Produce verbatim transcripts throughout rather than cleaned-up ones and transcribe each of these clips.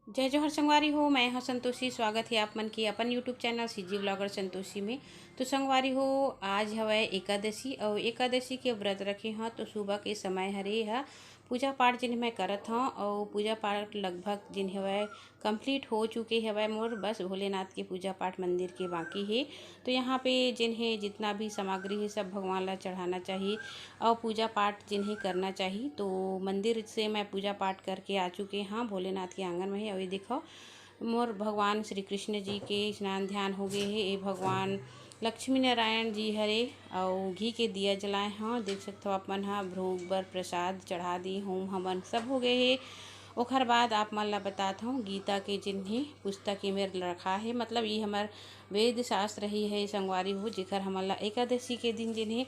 जय जोहार संगवारी हो, मैं हूं संतोषी। स्वागत है आप मन के अपन YouTube channel CG vlogger Santoshi में। तो संगवारी हो, आज हवय एकादशी, और एकादशी के व्रत रखे हंव तो सुबह के समय हरे ह पूजा पाठ जिन मैं करत हंव, और पूजा पाठ लगभग जिन हवय कंप्लीट हो चुके हवय मोर, बस भोलेनाथ के पूजा पाठ मंदिर के बाकी हे। तो यहाँ पे जिन हे जितना भी सामग्री हे सब भगवान ला चढ़ाना चाहिए और पूजा पाठ जिन हे करना चाहिए। तो मंदिर से मैं पूजा पाठ करके आ चुके हंव भोलेनाथ के आंगन में हे। और ये देखो मोर भगवान श्री कृष्ण जी के स्नान ध्यान हो गए हे। ये भगवान लक्ष्मी नारायण जी हरे, अउ घी के दिया जलाए हंव। देख सकथव आप मन ह भोग बर प्रसाद चढ़ा दी, होम हवन सब हो गए हे। ओखर बाद आप मन ला बतात हंव, गीता के जिन हे पुस्तक ये मेर रखा हे, मतलब ये हमर वेद शास्त्र ही हे संगवारी हो, जेकर हमन ला एकादशी के दिन जिन हे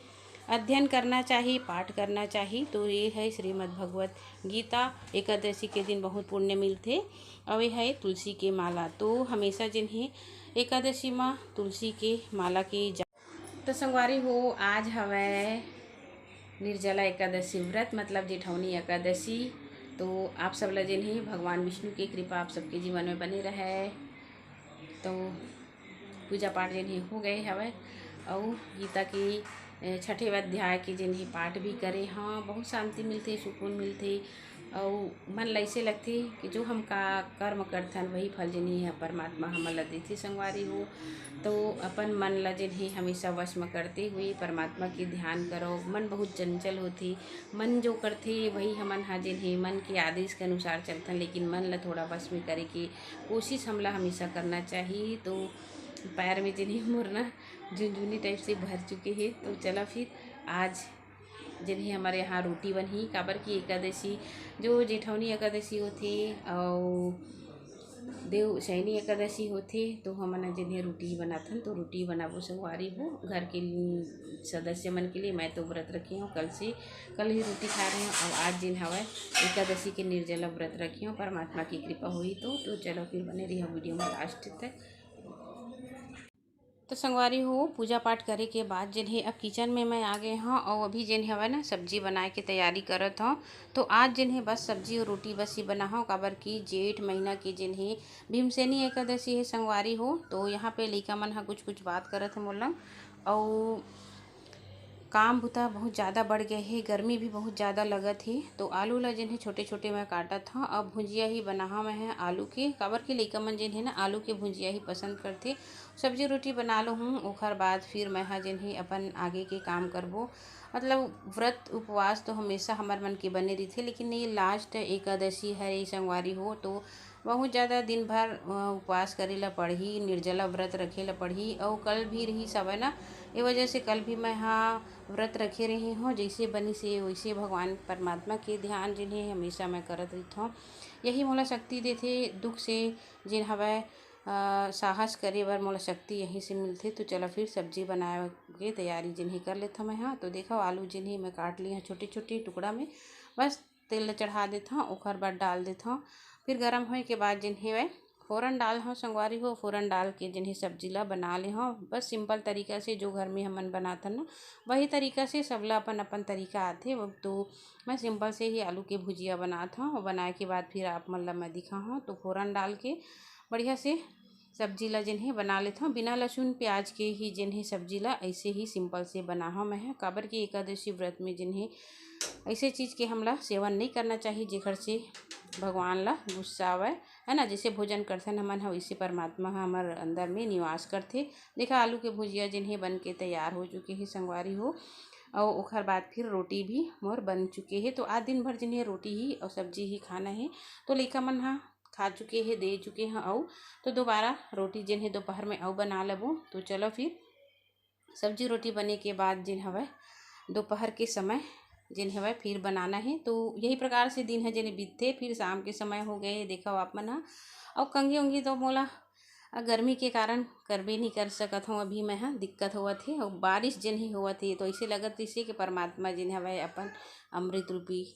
अध्ययन करना चाही, पाठ करना चाही। तो ये है श्रीमद् भगवत गीता। एकादशी के दिन बहुत पुण्य मिलथे। अउ ये है तुलसी के माला। तो हमेशा जिन हे एकादशी मा तुलसी के माला के जा-, तो संगवारी हो, आज हवय निर्जला एकादशी व्रत, मतलब जेठौनी एकादशी। तो आप सब ला जिन हे भगवान विष्णु के कृपा आप सबके जीवन में बने रहे। तो पूजा पाठ जिन हे हो गए हवय, अउ गीता के, ए, छठे अध्याय के जिन हे पाठ भी करे हंव। बहुत शांति मिलथे, सुकून मिलथे, अउ मन ल अइसे लगथे कि जो हम का कर्म करथन, वही फल जिन हे परमात्मा हमन ल देथे संगवारी हो। तो अपन मन ल जिन हे हमेशा वश म करते हुए परमात्मा के ध्यान करो। मन बहुत चंचल होथे, मन जो करथे वही हमन ह जिन हे मन के आदेश के अनुसार चलथन, लेकिन मन ल थोड़ा वश में करे के कोशिश हमला हमेशा करना चाही। तो पैर में जिन हे मोर ना झुनझुनी टाइप से भर चुके हे। तो चला फिर आज जिन हे हमर यहाँ रोटी बनही, काबर कि एकादशी जो जेठौनी एकादशी होथे अउ देव शयनी एकादशी होथे, तो हमन जिन हे रोटी बनाथन। तो रोटी बनाबो संगवारी हो घर के सदस्य मन के लिए। मैं तो व्रत रखे हंव, कल से, कल ही रोटी खाए रहे हंव। अउ आज जिन हवय एकादशी के निर्जला व्रत रखे हंव, परमात्मा की कृपा होही तो। तो चलो फिर बने रहिहव वीडियो में लास्ट तक। तो संगवारी हो, पूजा पाठ करे के बाद जिन हे अब किचन में मैं आ गए हंव, अउ अभी जिन हवय ना सब्जी बनाए के तैयारी करत हंव। तो आज जिन हे बस सब्जी अउ रोटी बस ही बनाहूं, काबर कि जेठ महीना के जिन हे भीमसेनी एकादशी हे संगवारी हो। तो यहाँ पे लइका मन ह कुछ कुछ बात करत हे मोला, अउ काम बुता बहुत ज़्यादा बढ़ गए हे, गर्मी भी बहुत ज़्यादा लगत हे। तो आलू ला जिन हे छोटे छोटे मैं काटत हंव। अब भुजिया ही बनाहूं मैं ह आलू के, काबर कि लइका मन जिन हे ना आलू के भुजिया ही पसंद करथे। सब्जी रोटी बना लो हूँ, ओखर बाद फिर मैं ह जिन हे अपन आगे के काम करबो। मतलब व्रत उपवास तो हमेशा हमर मन के बने रहिथे, लेकिन ये लास्ट एकादशी हरे संगवारी हो, तो बहुत ज़्यादा दिन भर, अ, उपवास करे ला पड़ही, निर्जला व्रत रखे ला पड़ही। अउ कल भी रहिस हवय ना, ए वजह से कल भी मैं ह व्रत रखे रहे हंव। जैसे बनिस हे वैसे भगवान परमात्मा के ध्यान जिन हे हमेशा मैं करत रहिथंव। यही मोला शक्ति देथे, दुख से जिन हवय, अ, साहस करे बर मोला शक्ति यहीं से मिलथे। तो चला फिर सब्जी बनाए के तैयारी जिन हे कर लेथंव मैं ह। तो देखव आलू जिन हे मैं काट लिए हंव छोटे छोटे टुकड़ा में, बस तेल ल चढ़ा देथंव, ओखर बाद डाल देथंव। फिर गरम होए के बाद जिन हे वह फोरन डाल हंव संगवारी हो, फोरन डाल के जिन हे सब्जी ला बना ले हंव। बस सिंपल तरीका से जो घर में हमन बनाथन ना, वही तरीका से सबला अपन अपन तरीका आथे। वो तो मैं सिंपल से ही आलू के भुजिया बनात हंव। बनाए के बाद फिर आप मन ला मैं दिखाहूं। तो फोरन डाल के बढ़िया से सब्जी ला जिन हे बना लेथंव। बिना लहसुन प्याज के ही जिन हे सब्जी ला ऐसे ही सिंपल से बनाहूं मैं ह, काबर कि एकादशी व्रत में जिन हे ऐसे चीज़ के हमला सेवन नहीं करना चाहिए, जेखर से भगवान ला गुस्सा आवय, है ना। जैसे भोजन करथन हमन ह, वैसे परमात्मा ह हमर अंदर में निवास करथे। देखा, आलू के भुजिया जिन हे बन के तैयार हो चुके हे संगवारी हो, अउ ओखर बाद फिर रोटी भी मोर बन चुके हे। तो आज दिन भर जिन हे रोटी ही अउ सब्जी ही खाना हे। तो लइका मन ह खा चुके हे, दे चुके हे अउ, तो दोबारा रोटी जिन हे दोपहर में अउ बना लेबो। तो चलो फिर सब्जी रोटी बने के बाद जिन हवय दोपहर के समय जिन हवय फिर बनाना हे। तो यही प्रकार से दिन ह जिन बीतथे, फिर शाम के समय हो गए हे, देखव आप मन ह। अउ कंघी उंघी तो मोला अ, गर्मी के कारण करबे नहीं कर सकत हूँ अभी मैं ह, दिक्कत होवत हे। अउ बारिश जिन ही होवत हे तो ऐसे लगत जैसे कि परमात्मा जिन हवय अपन अमृत रूपी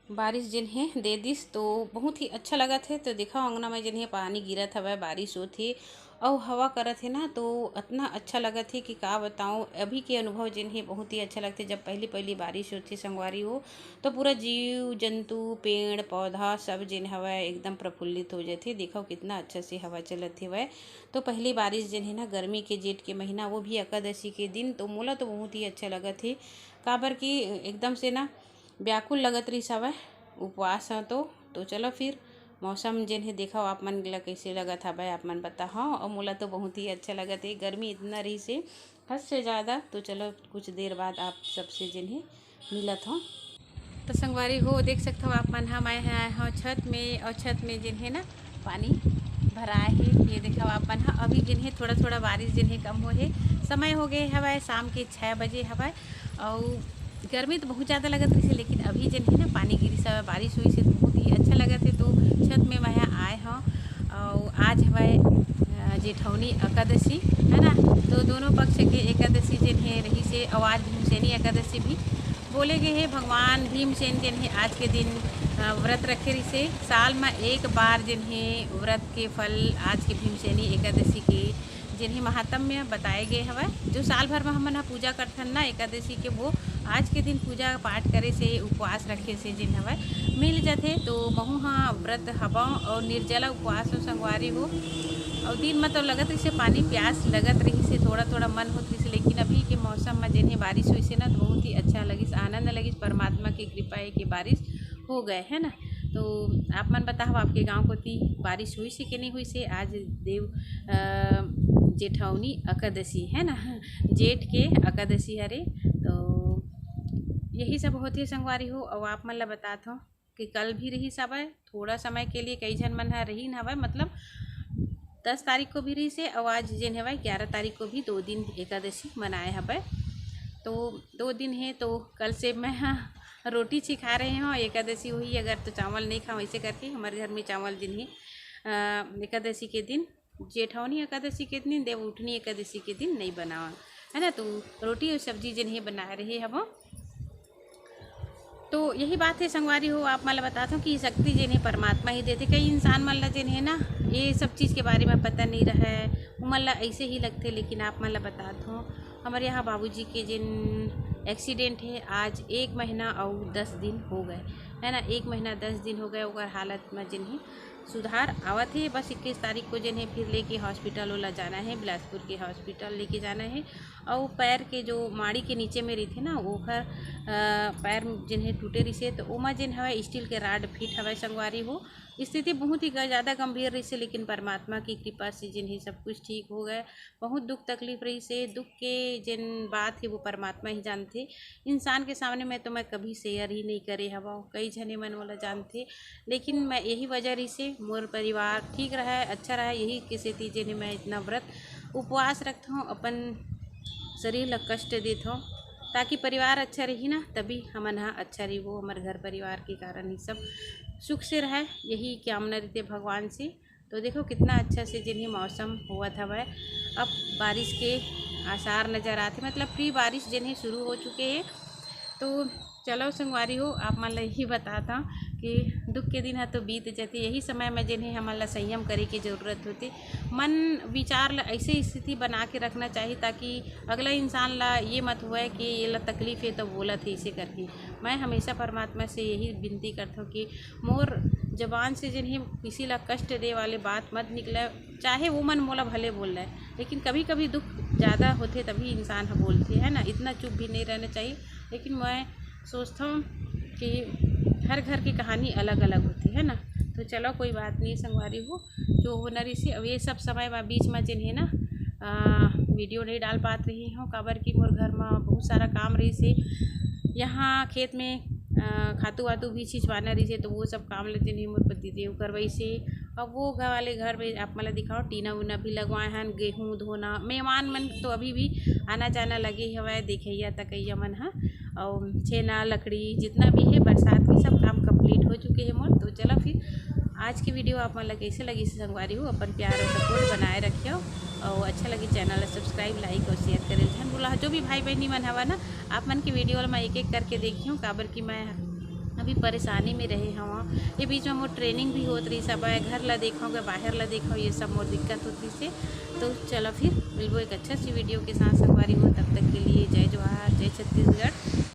बारिश जिन हे दे दिस, तो बहुत ही अच्छा लगत हे। तो देखा, अंगना में जिन हे पानी गिरत हवय, बारिश होत हे, अउ हवा करत हे ना, तो अतना अच्छा लगत हे कि का बताऊँ। अभी के अनुभव जेन हे, बहुत ही अच्छा लगथे। जब पहली पहली बारिश होथे संगवारी हो, तो पूरा जीव जंतु, पेड़ पौधा सब जेन हवय, एकदम प्रफुल्लित हो जाथे। देखो कितना अच्छा से हवा चलत हेवय। तो पहली बारिश जेन हे ना, गर्मी के जेठ के महीना, वो भी एकादशी के दिन, तो मोला तो बहुत ही अच्छा लगत हे। काबर कि एकदम से ना व्याकुल लगत रहिस हवय उपवास ह तो। तो चलो फिर मौसम जेन हे देखव आप मन ला कइसे लगत हवय, आप मन बताहव। अउ मोला तो बहुत ही अच्छा लगत हे, गर्मी इतना रहिस हे हद से ज़्यादा। तो चलो कुछ देर बाद आप सबसे जेन हे मिलत हव। तो संगवारी हो, देख सकत हव आप मन ह, मैं ह आए हव छत में, अउ छत में जेन हे ना पानी भराए हे। ये देखव आप मन ह, अभी जेन हे थोड़ा थोड़ा बारिश जेन हे कम हो हे, समय हो गए हवय, शाम के छः बजे हवय। अउ गर्मी तो बहुत ज़्यादा लगत रहिस हे, लेकिन अभी जेन हे ना पानी गिरिस हवय, बारिश होइस हे, तो बहुत ही अच्छा लगत हे। तो छत में मैं ह आए हव, अउ आज हवय अ, जेठौनी एकादशी, है ना। तो दोनों पक्ष के एकादशी जेन हे रहिस हे, अउ आज भीमसेनी एकादशी भी बोले गए हे। भगवान भीमसेन जेन हे आज के दिन अ, व्रत रखे रहिस हे। साल म एक बार जेन हे व्रत के फल आज के भीमसेनी एकादशी के जेन हे महात्म्य बताए गए हवय। जो साल भर म हमन ह पूजा करथन ना एकादशी के, वो आज के दिन पूजा पाठ करे से, उपवास रखे से जेन हवय मिल जाथे। तो महू ह व्रत हवंव अउ निर्जला उपवास हो संगवारी हो। अउ दिन म तो लगत रहिस हे पानी, प्यास लगत रहिस हे, थोड़ा थोड़ा मन होत रहिस हे, लेकिन अभी के मौसम म जेन हे बारिश होइस हे ना, तो बहुत ही अच्छा लगिस, आनंद लगिस। परमात्मा के कृपा हे कि बारिश हो गए, है ना। तो आप मन बताओ, आपके गांव कोती बारिश होइस हे कि नहीं होइस हे? आज देव अ, जेठौनी एकादशी, है ना, जेठ के एकादशी हरे। तो यही सब होथे संगवारी हो। अउ आप मन ला बतात हव कि कल भी रहिस हवय, थोड़ा समय के लिए कई झन मन ह रहिन हवय, मतलब दस तारीख को भी रहिस हे, अउ आज जेन हवय ग्यारह तारीख को भी दो दिन एकादशी मनाए हवय। तो दो दिन हे, तो कल से मैं ह रोटी छिखा रहे हव, एकादशी होही अगर तो चावल नहीं खाव, ऐसे करके हमर घर में चावल जेन हे अ, एकादशी के दिन, जेठौनी एकादशी के दिन, देवउठनी एकादशी के दिन नहीं बनावन, है ना। तो रोटी अउ सब्जी जेन हे बनाए रहे हवं। तो यही बात हे संगवारी हो, आप मन ला बतात हव कि शक्ति जेन हे परमात्मा ही देथे। कई इंसान मन ला जेन हे ना, ये सब चीज़ के बारे में पता नहीं रहय, उमन ला ऐसे ही लगथे, लेकिन आप मन ला बतात हव, हमर यहाँ बाबूजी के जेन accident हे, आज एक महीना अउ दस दिन हो गए, है ना, एक महीना दस दिन हो गए, ओकर हालत में जेन हे सुधार आवत हे। बस इक्कीस तारीख को जेन हे फिर लेके hospital ओला जाना हे, बिलासपुर के hospital लेके जाना हे। अउ पैर के जो माड़ी के नीचे में रहिथे ना, ओखर, अ, पैर जेन हे टूटे रहिसे, तो ओमा जेन हवय steel के rod fit हवय संगवारी हो। स्थिति बहुत ही ग-, ज़्यादा गंभीर रहिसे, लेकिन परमात्मा की कृपा से जेन हे सब कुछ ठीक हो गए। बहुत दुख तकलीफ रहिसे, दुख के जेन बात हे वो परमात्मा ही जानथे। इंसान के सामने में तो मैं कभी share ही नहीं करे हवं, कई झने मन मोला जानथे, लेकिन मैं यही वजह रहिसे मोर परिवार ठीक रहय, अच्छा रहय, यही के सेती जेन हे मैं इतना व्रत उपवास रखथंव, अपन शरीर ला कष्ट देथंव, ताकि परिवार अच्छा रही ना, तभी हमन ह अच्छा रही, वो हमर घर परिवार के कारण ही सब सुख से रहय, यही कामना रहिथे भगवान से। तो देखो कितना अच्छा से जेन हे मौसम होवत हवय, अब बारिश के आसार नजर आथे, मतलब pre बारिश जेन हे शुरू हो चुके हे। तो चलो संगवारी हो, आप मन ला यही बतात हव कि दुख के दिन ह तो बीत जथे, यही समय में जेन हे हमन ला संयम करे के जरूरत होथे। मन विचार ला ऐसे स्थिति बना के रखना चाहिए, ताकि अगला इंसान ला ये मत होवय कि ये ला तकलीफ हे तो बोलत हे, इसे करके। मैं हमेशा परमात्मा से यही विनती करथंव कि मोर जबान से जेन हे किसी ला कष्ट दे वाले बात मत निकले, चाहे वो मन मोला भले बोल रहे, लेकिन कभी कभी दुख ज़्यादा होथे तभी इंसान ह बोलथे, है ना, इतना चुप भी नहीं रहना चाहिए। लेकिन मैं सोचथंव कि हर घर की कहानी अलग अलग होथे, है ना। तो चलो कोई बात नहीं संगवारी हो, जो होना रहिसे। अब ये सब समय में बीच में जेन हे ना, अ, video नहीं डाल पात रही हूँ, काबर कि मोर घर में बहुत सारा काम रहिसे। यहाँ खेत में अ, खातू वातू भी छिंचवाना रहिसे, तो वो सब काम ला जेन हे मोर पति देव करवाइसे। अब वो घर वाले घर में आप मन ला दिखाओ, टीना उना भी लगवाए हन, गेहूं धोना, मेहमान मन तो अभी भी आना जाना लगे हवय, देखइया तकइया मन ह। अउ छेना लकड़ी जितना भी हे बरसात के सब काम complete हो चुके हे मोर। तो चलो फिर आज की video आप मन ला कैसे लगिस संगवारी हो, अपन प्यार अउ support बनाए रखियो। अउ अच्छा लगे channel ला subscribe, like अउ share करे झन भूला। जो भी भाई बहनी मन हवा ना, आप मन के video ला मैं एक एक करके देखियो, काबर कि मैं अभी परेशानी में रहे हवं। ये बीच में मोर training भी होत रहिस, अब घर ला देखव, के बाहर ला देखव, ये सब मोर दिक्कत होत रहिस हे। तो चलो फिर मिलबो एक अच्छा सी video के साथ संगवारी हो, तब तक के लिए जय जोहार, जय छत्तीसगढ़।